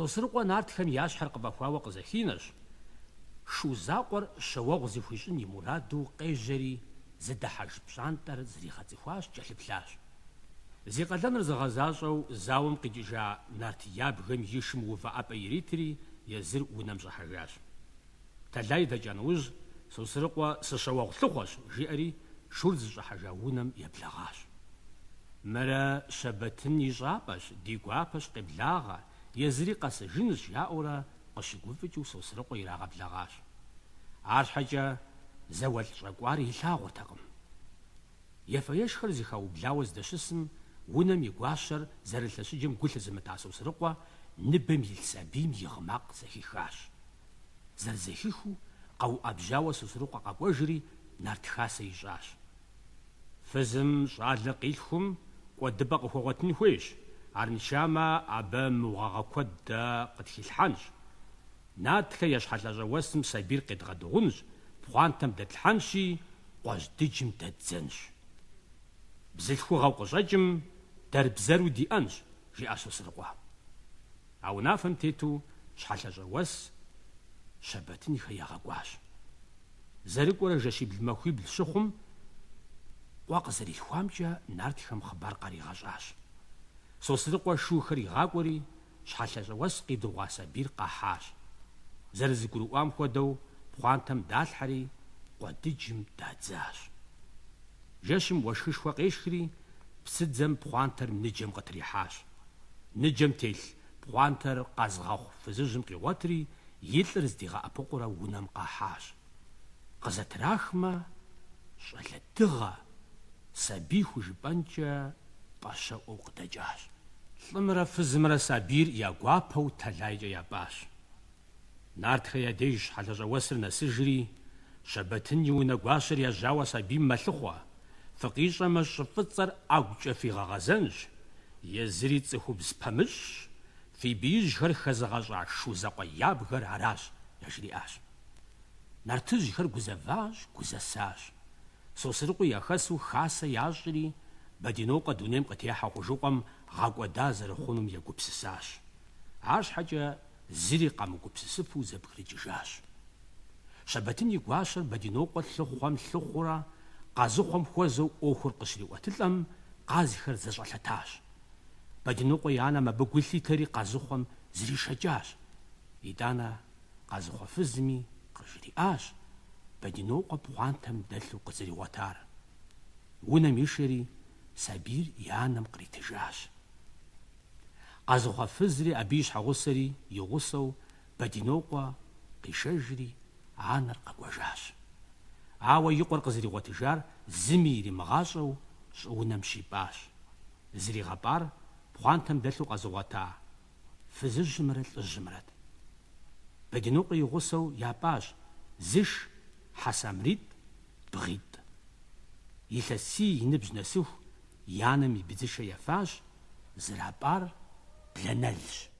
Сосрыкъуэ нартхэм я щхьэр къыфӏэхуауэ къызэхинэщ, шу закъуэр щауэгъу зыхуищӏын и мураду къежьэри, зыдыхьэж пщӏантӏэр зригъэцӏыхуащ, кӏэлъыплъащ. Зи къалэныр зыгъэзащӏэу зауэм къикӏыжа нарт ябгэм и шым увыӏэпӏэ иритри, езыр унэм щӏыхьэжащ. Тэлай дэкӏа нэужь, Сосрыкъуэ сыщауэгъу лъыхъуэщ, жиӏэри шур зыщӏыхьэжа унэм еблэгъащ. Мырэ Щэбэтын и щӏапӏэщ, ди гуапэщ, къеблагъэ, езыри къэсыжынщ, жаӏэурэ къыщыгуфӏыкӏыу Сосрыкъуэ ирагъэблэгъащ. Арщхьэкӏэ зауэлӏ щӏэкӏуар илъагъуртэкъым. Ефэ-ешхэр зэхаублауэ здэщысым, унэм и гуащэр зэрылъэщыджэм гу лъызымыта Сосрыкъуэ ныбэм илъ сабийм и гъы макъ зэхихащ. Зэрызэхихыу, къэуӏэбжьауэ Сосрыкъуэ къэкӏуэжри, нарт хасэ ищӏащ. Фызым щӏалэ къилъхум кӏуэдыпӏэ къыхуэгъуэтын хуейщ, арыншамэ абы мыгъуагъэ куэд дэ къытхилъхьэнщ. Нартхэ я щхьэлъащӏэуэсым сабийр къедгъэдыгъунщ, пхъуантэм дэтлъхьэнщи, къуэжь дыджым дэддзэнщ. Бзылъхугъэу къыщӏэкӏым дэрбзэру диӏэнщ, жиӏащ Сосрыкъуэ. А унафэм тету Щхьэлъащӏэуэс Щэбэтынхэ ягъэкӏуащ. Зэрыкӏуэрэ жэщибл-махуибл щыхъум, къуэ къызэрилъхуамкӏэ нартхэм хъыбар къаригъэщӏащ. Сосрыкъуэ шухэр игъакӏуэри, Щхьэлъащӏэуэс къидыгъуа сабийр къахьащ. Зэрызэгурыӏуам хуэдэу пхъуантэм далъхьэри, къуэ дыджым дадзащ. Жэщым уэшхышхуэ къешхри, псыдзэм пхъуантэр ныджэм къытрихьащ. Ныджэм телъ пхъуантэр къазгъэхъу фызыжьым къигъуэтри, и лӏыр здигъэӏэпыкъуурэ унэм къахьащ. Къызэтрахмэ, щӏалэ дыгъэ, сабий хужыпӏэнкӏэ пӏащэӏуэу къыдэкӏащ. Лӏымрэ фызымрэ сабийр я гуапэу тэлайкӏэ япӏащ. Нартхэ я деж щхьэлъащӏэуэсыр нэсыжри, Щэбэтын и унэ гуащэр ежьауэ сабийм мэлъыхъуэ, фыкъищӏэмэ, щӏы фӏыцӏэр ӏэгукӏэ фигъэгъэзэнщ, езыри цӏыхубз пэмыщӏщ, фи биижьхэр хэзыгъэщӏа шу закъуэ ябгэр аращ, яжриӏащ. Нартыжьхэр гузэващ, гузэсащ. Сосрыкъуи яхэсу хасэ ящӏри, Бэдинокъуэ дунейм къытехьэ хъужыкъуэм гъэкӏуэда зэрыхъунум егупсысащ. Арщхьэкӏэ зыри къамыгупсысыфу зэбгрыкӏыжащ. Щэбэтын и гуащэр Бэдинокъуэ лъыхъуэм лъыхъуурэ, къазыхъуэм хуэзэу ӏуэхур къыщриӏуэтылӏэм, къазхэр зэщӏэлъэтащ. Бэдинокъуэ и анэм абы гу лъитэри къазыхъуэм зришэкӏащ. Итӏанэ къазыхъуэ фызми къыжриӏащ Бэдинокъуэ пхъуантэм дэлъу къызэригъуэтар. Унэм ишэри, сабийр и анэм къритыжащ. Къазыхъуэ фызри абы и щхьэгъусэри и гъусэу Бэдинокъуэ къишэжри, анэр къэкӏуэжащ. Ауэ и къуэр къызэригъуэтыжар зыми иримыгъащӏэу щӏыунэм щипӏащ. Зригъэпӏар пхъуантэм дэлъу къэзыгъуэта фызыжьымрэ лӏыжьымрэт. Бэдинокъуэ и гъусэу япӏащ зыш, хьэ самритӏ, бгъитӏ. Илъэсий и ныбжь нэсыху и анэм и быдзышэ ефащ, зэрапӏар Бланэлщ.